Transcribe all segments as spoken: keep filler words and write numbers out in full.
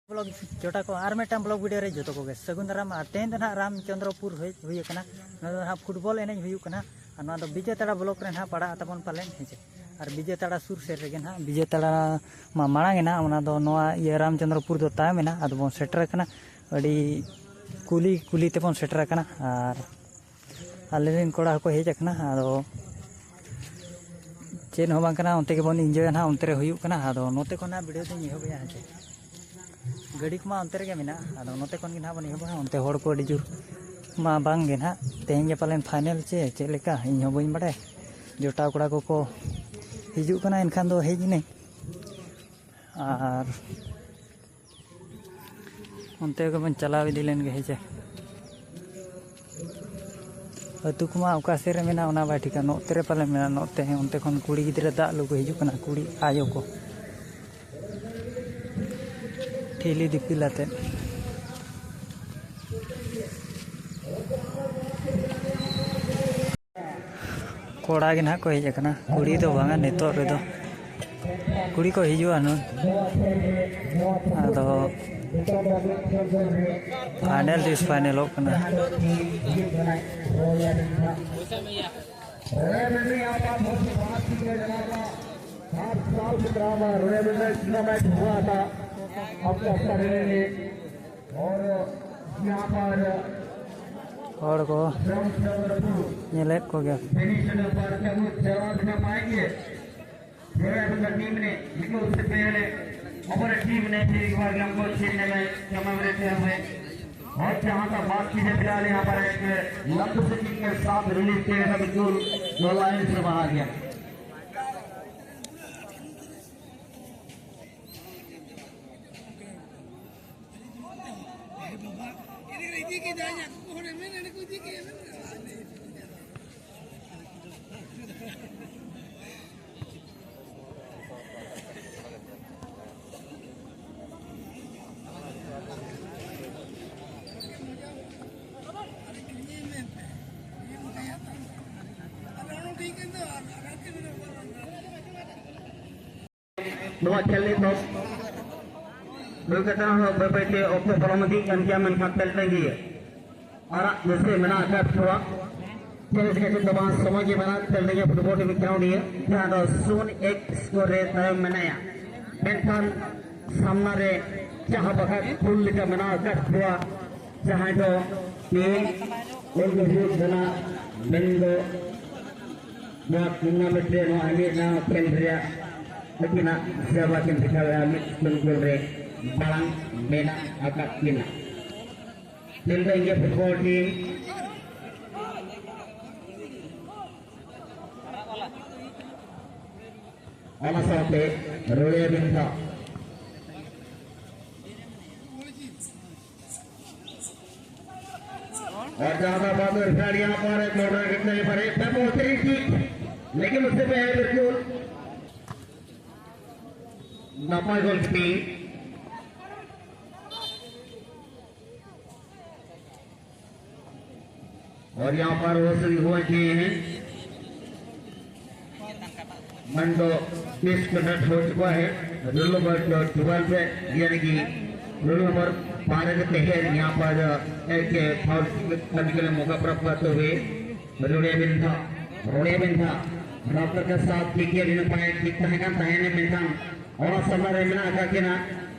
Blog ᱡᱚᱴᱟ ᱠᱚ, ᱟᱨ ᱢᱤᱫᱴᱟᱝ blog video ᱨᱮ ᱡᱚᱛᱚ ᱠᱚᱜᱮ ᱥᱟᱹᱜᱩᱱ ᱫᱟᱨᱟᱢ᱾ ᱟᱨ ᱛᱮᱦᱮᱧ ᱫᱚ ᱱᱟᱦᱟᱜ ᱨᱟᱢᱪᱚᱸᱫᱽᱨᱚᱯᱩᱨ ᱦᱩᱭ, ᱦᱩᱭ ᱟᱠᱟᱱᱟ᱾ ᱱᱚᱣᱟ ᱫᱚ ᱱᱟᱦᱟᱜ ᱯᱷᱩᱴᱵᱚᱞ ᱮᱱᱮᱡ ᱦᱩᱭᱩᱜ ᱠᱟᱱᱟ᱾ ᱟᱨ ᱱᱚᱣᱟ ᱫᱚ ᱵᱤᱡᱚᱭ ᱛᱟᱲᱟ ᱵᱞᱚᱠ ᱨᱮ ᱱᱟᱦᱟᱜ ᱯᱟᱲᱟᱜᱼᱟ ᱛᱟᱵᱚᱱ ᱯᱟᱞᱮᱱ, ᱦᱮᱸ ᱪᱮ? ᱟᱨ ᱵᱤᱡᱚᱭ ᱛᱟᱲᱟ ᱥᱩᱨ ᱥᱮᱫ ᱨᱮᱜᱮ ᱱᱟᱦᱟᱜ, ᱵᱤᱡᱚᱭ ᱛᱟᱲᱟ ᱢᱟ ᱢᱟᱲᱟᱝ ᱮᱱᱟ, ᱚᱱᱟ ᱫᱚ ᱱᱚᱣᱟ ᱤᱭᱟᱹ ᱨᱟᱢᱪᱚᱸᱫᱽᱨᱚᱯᱩᱨ ᱫᱚ ᱛᱟᱭᱚᱢ ᱮᱱᱟ᱾ ᱟᱫᱚ ᱵᱚᱱ ᱥᱮᱴᱮᱨ ᱟᱠᱟᱱᱟ, ᱟᱹᱰᱤ ᱠᱩᱞᱤ ᱠᱩᱞᱤ ᱛᱮᱵᱚᱱ ᱥᱮᱴᱮᱨ ᱟᱠᱟᱱᱟ᱾ ᱟᱨ ᱟᱞᱮ ᱨᱮᱱ ᱠᱚᱲᱟ ᱦᱚᱸᱠᱚ ᱦᱮᱡ ᱟᱠᱟᱱᱟ᱾ ᱟᱫᱚ ᱪᱮᱫ ᱦᱚᱸ ᱵᱟᱝ ᱠᱟᱱᱟ, ᱚᱱᱛᱮ ᱜᱮᱵᱚᱱ ᱤᱱᱡᱚᱭᱟ ᱱᱟᱦᱟᱜ, ᱚᱱᱛᱮ ᱨᱮ ᱦᱩᱭᱩᱜ ᱠᱟᱱᱟ᱾ ᱟᱫᱚ ᱱᱚᱛᱮ ᱠᱷᱚᱱ ᱱᱟᱦᱟᱜ ᱵᱷᱤᱰᱤᱭᱳ ᱫᱚᱧ ᱮᱦᱚᱵᱮᱜᱼᱟ, ᱦᱮᱸ ᱪᱮ? ᱜᱟᱹᱰᱤ ᱠᱚᱢᱟ ᱚᱱᱛᱮ ᱨᱮᱜᱮ ᱢᱮᱱᱟᱜᱼᱟ᱾ ᱟᱫᱚ ᱱᱚᱛᱮ ᱠᱷᱚᱱ ᱜᱮ ᱱᱟᱦᱟᱜ ᱵᱚᱱ ᱮᱦᱚᱵᱟ᱾ ᱚᱱᱛᱮ ᱦᱚᱲ ᱠᱚ ᱟᱹᱰᱤ ᱡᱳᱨ ᱢᱟ ᱵᱟᱝ ᱜᱮ ᱱᱟᱦᱟᱜ, ᱛᱮᱦᱮᱧ ᱜᱮ ᱯᱟᱞᱮᱱ ᱯᱷᱟᱭᱱᱮᱞ ᱪᱮ ᱪᱮᱫ ᱞᱮᱠᱟ, ᱤᱧ ᱦᱚᱸ ᱵᱟᱹᱧ ᱵᱟᱰᱟᱭ᱾ ᱡᱚᱴᱟᱣ ᱠᱚᱲᱟ ᱠᱚᱠᱚ ᱦᱤᱡᱩᱜ ᱠᱟᱱᱟ, ᱮᱱᱠᱷᱟᱱ ᱫᱚ ᱦᱮᱡ ᱮᱱᱟᱹᱧ᱾ ᱟᱨ ᱚᱱᱛᱮ ᱜᱮᱵᱚᱱ ᱪᱟᱞᱟᱣ ᱤᱫᱤ ᱞᱮᱱ ᱜᱮ, ᱦᱮᱸ ᱪᱮ? ᱟᱹᱛᱩ ᱠᱚᱢᱟ ᱚᱠᱟ ᱥᱮᱫ ᱨᱮ ᱢᱮᱱᱟᱜᱼᱟ, ᱚᱱᱟ ᱵᱟᱭ ᱴᱷᱤᱠᱟ᱾ ᱱᱚᱛᱮ ᱨᱮ ᱯᱟᱞᱮ ᱢᱮᱱᱟᱜᱼᱟ, ᱱᱚᱛᱮ ᱦᱚᱸ, ᱚᱱᱛᱮ ᱠᱷᱚᱱ ᱠᱩᱲᱤ ᱜᱤᱫᱽᱨᱟᱹ ᱫᱟᱜ ᱞᱩ ᱠᱚ ᱦᱤᱡᱩᱜ ᱠᱟᱱᱟ, ᱠᱩᱲᱤ ᱟᱭᱳ ᱠᱚ᱾ ᱴᱷᱤᱞᱤ ᱫᱤᱯᱤᱞ ᱟᱛᱮᱫ᱾ ᱠᱚᱲᱟ ᱜᱮ ᱱᱟᱦᱟᱜ ᱠᱚ ᱦᱮᱡ ᱟᱠᱟᱱᱟ, ᱠᱩᱲᱤ ᱫᱚ ᱵᱟᱝᱟ ᱱᱤᱛᱚᱜ ᱨᱮᱫᱚ᱾ ᱠᱩᱲᱤ ᱠᱚ ᱦᱤᱡᱩᱜᱼᱟ ᱱᱩᱱ᱾ ᱟᱫᱚ ᱯᱷᱟᱭᱱᱮᱞ ᱛᱤᱥ ᱯᱷᱟᱭᱱᱮᱞᱚᱜ ᱠᱟᱱᱟ᱾ और यहाँ पर हर को रामचंद्रपुर ᱧᱮᱞᱮᱫ ᱠᱚᱜᱮ। सेमीफाइनल पर क्या वो जवाब दे पाएंगे? थोड़ा अपनी टीम ने, लेकिन उससे पहले हमारे टीम ने फिर एक बार हमको छीनने में समय रहते हुए, और जहाँ तक बात की जाए फिलहाल यहाँ पर एक लंबू से किक के साथ रिलीज किया था, बिल्कुल वो लाइन से बाहर गया। ᱱᱚᱣᱟ ᱠᱷᱮᱞ ᱱᱤᱛ ᱫᱚ ᱦᱩᱭ ᱠᱟᱛᱮ ᱦᱚᱸ ᱵᱟᱹᱭ ᱵᱟᱹᱭ ᱛᱮ ᱚᱠᱛᱚ ᱯᱚᱞᱚᱢ ᱤᱫᱤᱜ ᱠᱟᱱ ᱜᱮᱭᱟ, ᱢᱮᱱᱠᱷᱟᱱ ᱛᱮᱞ ᱴᱟᱺᱜᱤ ᱟᱨᱟᱜ ᱡᱮᱥᱮ ᱢᱮᱱᱟᱜ ᱟᱠᱟᱫ ᱠᱚᱣᱟ᱾ ᱪᱮᱫ ᱞᱮᱠᱟ ᱪᱮᱫ ᱫᱚ ᱵᱟᱝ ᱥᱚᱢᱚᱭ ᱜᱮ ᱢᱮᱱᱟᱜ ᱛᱮᱞ ᱴᱟᱺᱜᱤ ᱯᱷᱩᱴᱵᱚᱞ ᱴᱤᱢ ᱠᱷᱮᱞᱳᱰᱤᱭᱟᱹ, ᱡᱟᱦᱟᱸ ᱫᱚ ᱥᱩᱱ ᱮᱠ ᱥᱠᱳᱨ ᱨᱮ ᱛᱟᱭᱚᱢ ᱢᱮᱱᱟᱭᱟ, ᱢᱮᱱᱠᱷᱟᱱ ᱥᱟᱢᱱᱟ ᱨᱮ ᱪᱟᱦᱟ ᱵᱟᱜᱟᱱ ᱯᱷᱩᱞ ᱞᱮᱠᱟ ᱢᱮᱱᱟᱜ ᱟᱠᱟᱫ ᱠᱚᱣᱟ, ᱡᱟᱦᱟᱸᱭ ᱫᱚ ᱱᱤᱭᱟᱹ ᱚᱞ ᱫᱚ ᱦᱩᱭᱩᱜ ᱠᱟᱱᱟ, ᱢᱮᱱᱫᱚ ᱱᱚᱣᱟ ᱴᱩᱨᱱᱟᱢᱮᱱᱴ ᱨᱮ ᱱᱚᱣᱟ ᱟᱹᱰᱤ ᱱᱟᱣᱟ ᱠᱷᱮᱞ ᱨᱮᱭᱟᱜ ᱟᱹᱠᱤᱱᱟᱜ ᱥᱮᱵᱟ ᱠᱤᱱ ᱫᱮᱠᱷᱟᱣᱮᱫᱼᱟ, ᱢᱤᱫ ᱥᱠᱩᱞ ᱜᱳᱞ ᱨᱮ ᱢᱟᱲᱟᱝ ᱢᱮᱱᱟᱜ ᱟᱠᱟᱫ ᱠᱤᱱᱟ᱾ ᱛᱮᱞ ᱴᱟᱺᱜᱤ ᱯᱷᱩᱴᱵᱚᱞ ᱴᱤᱢ ᱚᱱᱟ ᱥᱟᱶᱛᱮ ᱨᱩᱲᱤᱭᱟᱹ ᱵᱤᱱᱫᱷᱟ᱾ और ज्यादा बात रिफाइंड यहाँ पर है, कॉर्नर किक नहीं पड़े, पे बहुत ही ठीक, लेकिन उससे पहले बिल्कुल नापाई गोलकीपिंग। और यहाँ पर वो सभी हुए थे हैं, मंडो डिस्कनेक्ट हो चुका है। रोल नंबर ट्वेल्व पे, यानी कि रोल नंबर बारह के तहत यहाँ पर एक फाउल करने के लिए मौका प्राप्त हुए। ᱨᱩᱲᱤᱭᱟᱹ ᱵᱤᱱᱫᱷᱟ, ᱨᱩᱲᱤᱭᱟᱹ ᱵᱤᱱᱫᱷᱟ ᱨᱟᱯᱴᱟᱨ ᱠᱮ ᱥᱟᱛᱷ ᱴᱷᱤᱠ ᱜᱮᱭᱟ, ᱵᱤᱱᱟ ᱯᱟᱭᱮ ᱴᱷᱤᱠ ᱛᱟᱦᱮᱸ ᱠᱟᱱ ᱛᱟᱦᱮᱸ ᱢᱮᱱᱠᱷᱟᱱ ᱚᱱᱟ ᱥᱟᱢᱱᱟ ᱨᱮ ᱢᱮᱱᱟᱜ ᱟᱠᱟᱫ ᱠᱤᱱᱟ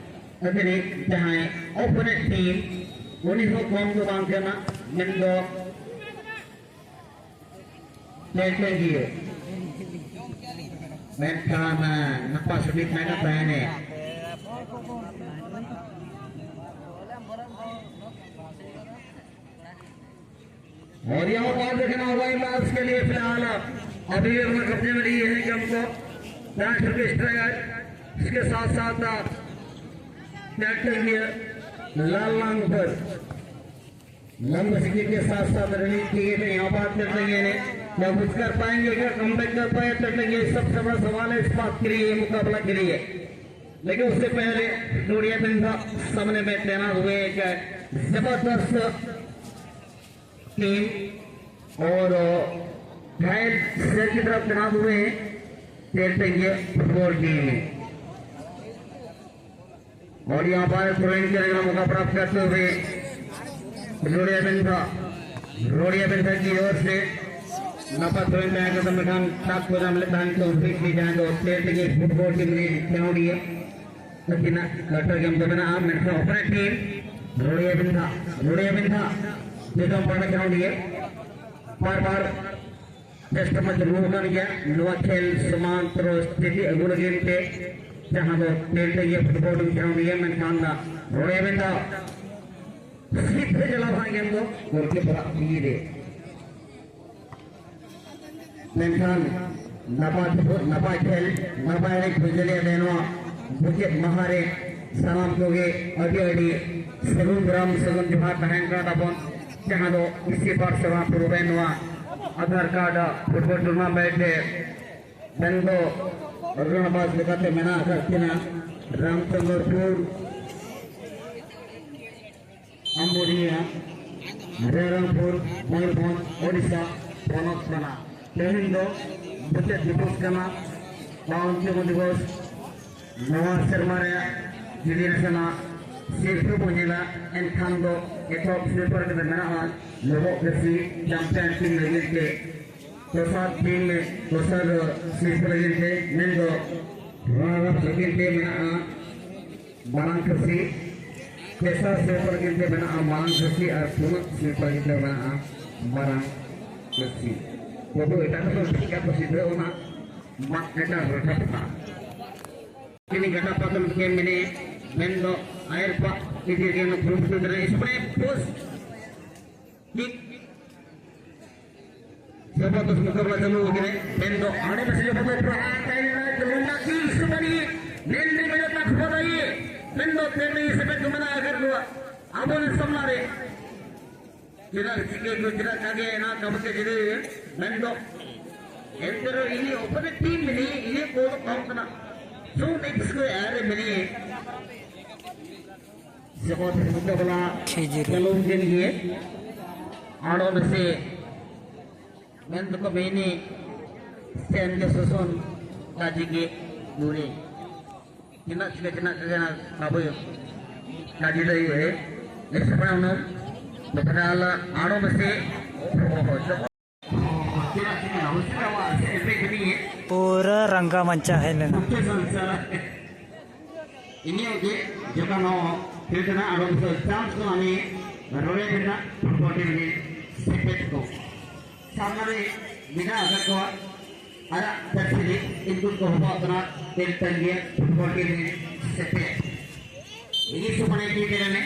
ᱟᱹᱠᱤᱱᱤᱡ ᱡᱟᱦᱟᱸᱭ ᱚᱯᱳᱱᱮᱱᱴ ᱴᱤᱢ, ᱩᱱᱤ ᱦᱚᱸ ᱠᱚᱢ ᱫᱚ ᱵᱟᱝ ᱠᱟᱱᱟ, ᱢᱮᱱᱫᱚ ᱴᱮᱠᱴᱮᱠ ᱜᱮ᱾ ᱢᱮᱱᱠᱷᱟᱱ ᱱᱟᱯᱟᱭ ᱥᱩᱵᱤᱫᱷᱟ ᱠᱟᱱ ᱛᱟᱦᱮᱸᱱᱮ᱾ और यहाँ पर देखना होगा इमरान के लिए फिलहाल अभी भी अपना कब्जे में लिए है गेम को। चार विकेट स्ट्राइकर, इसके साथ साथ कैप्टन भी है लाल लांगफर। लंबे सिक्के के साथ साथ रनिंग किए थे, यहाँ पर कर रही है, क्या कुछ कर पाएंगे, क्या कमबैक कर पाए, कर लेंगे, सबसे बड़ा सवाल है इस बात के लिए, मुकाबला के लिए। लेकिन उससे पहले नूरिया बिंदा सामने में तैनात हुए एक जबरदस्त टीम और घायल सर की तरफ तैनात हुए हैं, खेलते हुए फुटबॉल टीम में। और यहाँ पर थ्रोइंग के लिए मौका प्राप्त करते हुए रोड़िया बिंदा, रोड़िया बिंदा की ओर से नफा थ्रोइंग का आयोजन में हम सात को नाम लेता है तो उसमें की जाए तो तेरह की फुटबॉल टीम ने खिलाड़ी है। लेकिन डॉक्टर गेम तो बना आप मेरे अपने टीम रोड़िया बिंदा, रोड़िया बिंदा ये तो पढ़ना खिलाड़ी है। बार बार ᱡᱟᱥᱴ ᱢᱟ ᱪᱟᱹᱞᱩ ᱟᱠᱟᱱ ᱜᱮᱭᱟ᱾ ᱱᱚᱣᱟ ᱠᱷᱮᱞ ᱥᱚᱢᱟᱱ ᱛᱚᱨᱚ ᱥᱛᱷᱤᱛᱤ ᱟᱹᱜᱩ ᱞᱟᱹᱜᱤᱫ ᱛᱮ ᱡᱟᱦᱟᱸ ᱫᱚ ᱴᱮᱱ ᱨᱮ ᱤᱭᱟᱹ ᱯᱷᱩᱴᱵᱚᱞ ᱵᱚᱱ ᱠᱷᱮᱞ ᱜᱮᱭᱟ, ᱢᱮᱱᱠᱷᱟᱱ ᱨᱚᱲᱮ ᱢᱮᱱᱫᱟ ᱥᱤᱫᱷᱟᱹ ᱪᱟᱞᱟᱣ ᱠᱟᱱ ᱜᱮᱭᱟ ᱫᱚ ᱜᱳᱞᱠᱤᱯᱟᱨᱟᱜ ᱛᱤ ᱨᱮ᱾ ᱢᱮᱱᱠᱷᱟᱱ ᱱᱟᱯᱟᱭ ᱱᱟᱯᱟᱭ ᱠᱷᱮᱞ, ᱱᱟᱯᱟᱭ ᱮᱱᱮᱡ ᱦᱩᱭ ᱫᱟᱲᱮᱭᱟᱜ ᱱᱚᱣᱟ ᱢᱩᱪᱟᱹᱫ ᱢᱟᱦᱟ ᱨᱮ ᱥᱟᱱᱟᱢ ᱠᱚᱜᱮ ᱟᱹᱰᱤ ᱟᱹᱰᱤ ᱥᱟᱹᱜᱩᱱ ᱫᱟᱨᱟᱢ, ᱥᱟᱹᱜᱩᱱ ᱡᱚᱦᱟᱨ ᱛᱟᱦᱮᱱ ᱠᱟᱱ ᱛᱟᱵᱚᱱ᱾ ᱡᱟᱦᱟᱸ ᱫᱚ ᱤᱥᱤ ᱯᱟᱨᱥᱮᱣᱟ ᱯᱩᱨᱵᱮ ᱱᱚᱣᱟ ᱟᱫᱷᱟᱨ ᱠᱟᱨᱰ ᱯᱷᱩᱴᱵᱚᱞ ᱴᱩᱨᱱᱟᱢᱮᱱᱴ ᱨᱮ ᱢᱮᱱᱫᱚ ᱨᱚᱱᱟᱵᱟᱡᱽ ᱞᱮᱠᱟᱛᱮ ᱢᱮᱱᱟᱜ ᱟᱠᱟᱫ ᱠᱤᱱᱟ ᱨᱟᱢᱪᱚᱸᱫᱽᱨᱚᱯᱩᱨ, ᱟᱢᱵᱩᱨᱤᱭᱟ, ᱨᱟᱭᱨᱚᱝᱯᱩᱨ, ᱢᱚᱭᱩᱨᱵᱷᱚᱸᱡᱽ, ᱳᱰᱤᱥᱟ ᱯᱚᱱᱚᱛ ᱠᱟᱱᱟ᱾ ᱛᱮᱦᱮᱧ ᱫᱚ ᱢᱩᱪᱟᱹᱫ ᱫᱤᱵᱚᱥ ᱠᱟᱱᱟ, ᱵᱟᱣᱚᱱᱛᱤᱢ ᱫᱤᱵᱚᱥ᱾ ᱱᱚᱣᱟ ᱥᱮᱨᱢᱟ ᱨᱮᱭᱟᱜ ᱡᱩᱫᱤ ᱱᱟᱥᱮᱱᱟᱜ ᱥᱤᱨᱯᱟᱹ ᱵᱚᱱ ᱧᱮᱞᱟ, ᱮᱱᱠᱷᱟᱱ ᱫᱚ ᱮᱛᱚᱦᱚᱵ ᱥᱤᱨᱯᱟᱹ ᱨᱮ ᱢᱮᱱᱟᱜᱼᱟ ᱞᱚᱵᱚᱜ ᱠᱷᱟᱹᱥᱤ ᱪᱟᱢᱯᱤᱭᱟᱱ ᱴᱤᱢ ᱞᱟᱹᱜᱤᱫ ᱛᱮ, ᱫᱚᱥᱟᱨ ᱴᱤᱢ, ᱫᱚᱥᱟᱨ ᱥᱤᱨᱯᱟᱹ ᱞᱟᱹᱜᱤᱫ ᱛᱮ ᱢᱮᱱᱫᱚ ᱨᱟᱱᱟᱨ ᱟᱯ ᱞᱟᱹᱜᱤᱫ ᱛᱮ ᱢᱮᱱᱟᱜᱼᱟ ᱢᱟᱨᱟᱝ ᱠᱷᱟᱹᱥᱤ, ᱛᱮᱥᱟᱨ ᱥᱤᱨᱯᱟᱹ ᱞᱟᱹᱜᱤᱫ ᱛᱮ ᱢᱮᱱᱟᱜᱼᱟ ᱢᱟᱨᱟᱝ ᱠᱷᱟᱹᱥᱤ ᱟᱨ ᱯᱩᱱᱟᱜ ᱥᱤᱨᱯᱟᱹ ᱞᱟᱹᱜᱤᱫ ᱛᱮ ᱢᱮᱱᱟᱜᱼᱟ ᱢᱟᱨᱟᱝ ᱠᱷᱟᱹᱥᱤ᱾ ᱵᱟᱹᱵᱩ, ᱮᱴᱟᱜ ᱠᱚᱫᱚ ᱴᱷᱤᱠ ᱜᱮᱭᱟ ᱠᱚ ᱥᱤᱫᱷᱟᱹ ᱚᱱᱟ ᱢᱟᱜ ᱮᱴᱟᱜ ᱨᱟᱠᱟᱵ ᱠᱟᱜᱼᱟ᱾ ᱠᱤᱱᱤ ᱜᱟᱰᱟ ᱯᱟᱛᱚᱢ ᱠᱮ ᱢᱮᱱᱮ ᱢᱮᱱᱫᱚ ᱟᱭᱮᱨ ᱯᱟ ᱤᱫᱤ ᱨᱮ ᱱᱚ ᱯᱷᱩᱨᱩᱢ ᱛᱮ ᱫᱨᱮ ᱤᱥᱯᱨᱮ ᱯᱳᱥ ᱴᱷᱤᱠ ᱡᱚᱵᱚᱨᱫᱚᱥ ᱢᱩᱠᱟᱵᱞᱟ ᱪᱟᱹᱞᱩ ᱟᱠᱟᱱᱟ᱾ ᱢᱮᱱᱫᱚ ᱟᱲᱮ ᱯᱟᱥᱮ ᱡᱚᱵᱚᱨᱫᱚᱥ ᱯᱨᱚᱦᱟᱨ ᱛᱟᱭᱱᱟ ᱞᱚᱢᱵᱟ ᱠᱤᱠ ᱥᱩᱯᱟᱨ ᱦᱤᱴ ᱢᱮᱱ ᱨᱮ ᱢᱮᱱᱫᱚ ᱛᱟᱠᱷᱚ ᱫᱟᱭᱮ ᱢᱮᱱᱫᱚ ᱛᱮᱨᱱᱤ ᱥᱮᱯᱮᱫ ᱠᱚ ᱢᱮᱱᱟᱜ ᱟᱠᱟᱫ ᱠᱚᱣᱟ ᱟᱵᱚ ᱥᱟᱢᱱᱟ ᱨᱮ᱾ ᱪᱮᱫᱟᱜ ᱪᱤᱠᱟᱹ ᱠᱚ ᱪᱮᱫᱟᱜ ᱠᱟᱜᱮ ᱮᱱᱟ ᱠᱟᱵᱚ ᱛᱮ ᱡᱩᱫᱤ ᱢᱮᱱᱫᱚ ᱮᱱᱛᱮ ᱨᱮᱦᱚᱸ ᱤᱧ ᱚᱯᱚᱱᱮ ᱴᱤᱢ ᱢᱮᱱᱟᱹᱧ ᱤᱧ ᱠᱚ ᱠᱚᱢ ᱠᱟᱱᱟ᱾ ᱥᱩᱱ ᱮᱠᱥ ᱠᱚ ᱟᱨ ᱢᱮᱱᱟᱹᱧ ᱡᱚᱜᱚᱛ ᱢᱩᱠᱟᱵᱞᱟ ᱠᱷᱮᱡᱩᱨ᱾ ᱪᱟᱹᱞᱩ ᱠᱮᱫ ᱜᱮ᱾ ᱟᱲᱚ ᱱᱟᱥᱮ ᱢᱮᱱ ᱫᱚᱠᱚ ᱢᱮᱱᱮ ᱥᱮᱱ ᱜᱮ ᱥᱚᱥᱚᱱ ᱠᱟᱡᱮ ᱜᱮ ᱱᱩᱨᱮ᱾ ᱛᱤᱱᱟᱹᱜ ᱪᱤᱠᱟᱹ ᱛᱤᱱᱟᱹᱜ ᱪᱤᱠᱟᱹ ᱱᱟ ᱵᱟᱵᱩ ᱠᱟᱡᱤ ᱫᱟᱹᱭ ᱮ ᱱᱤᱥᱯᱟᱱᱚᱢ ᱵᱚᱯᱱᱟᱞ ᱟᱲᱚ ᱢᱮᱥᱮ ᱯᱩᱨᱟᱹ ᱨᱟᱝᱜᱟ ᱢᱟᱧᱪᱟ ᱦᱮᱡ ᱞᱮᱱᱟ᱾ ᱤᱧᱟᱹᱜ ᱜᱮ ᱡᱚᱠᱷᱚᱱ ᱦᱚᱸ ᱠᱷᱮᱞ ᱨᱮᱱᱟᱜ ᱟᱨᱚ ᱢᱤᱫᱴᱮᱱ ᱪᱟᱱᱥ ᱫᱚ ᱟᱢᱮ ᱨᱚᱲᱮ ᱨᱮᱱᱟᱜ ᱯᱷᱩᱴᱵᱚᱞ ᱴᱤᱢ ᱨᱮ ᱥᱮᱯᱮᱫ ᱠᱚ ᱥᱟᱢᱱᱟ ᱨᱮ ᱢᱮᱱᱟᱜ ᱟᱠᱟᱫ ᱠᱚᱣᱟ᱾ ᱟᱨᱟᱜ ᱡᱟᱹᱨᱥᱤ ᱨᱮ ᱤᱧ ᱠᱚ ᱦᱚᱦᱚ ᱟᱠᱟᱱᱟ ᱛᱮᱞ ᱛᱟᱹᱝᱜᱤᱭᱟ ᱯᱷᱩᱴᱵᱚᱞ ᱴᱤᱢ ᱨᱮ ᱥᱮᱯᱮᱫ᱾ ᱤᱧ ᱥᱚᱢᱟᱱ ᱮ ᱴᱤᱢ ᱨᱮ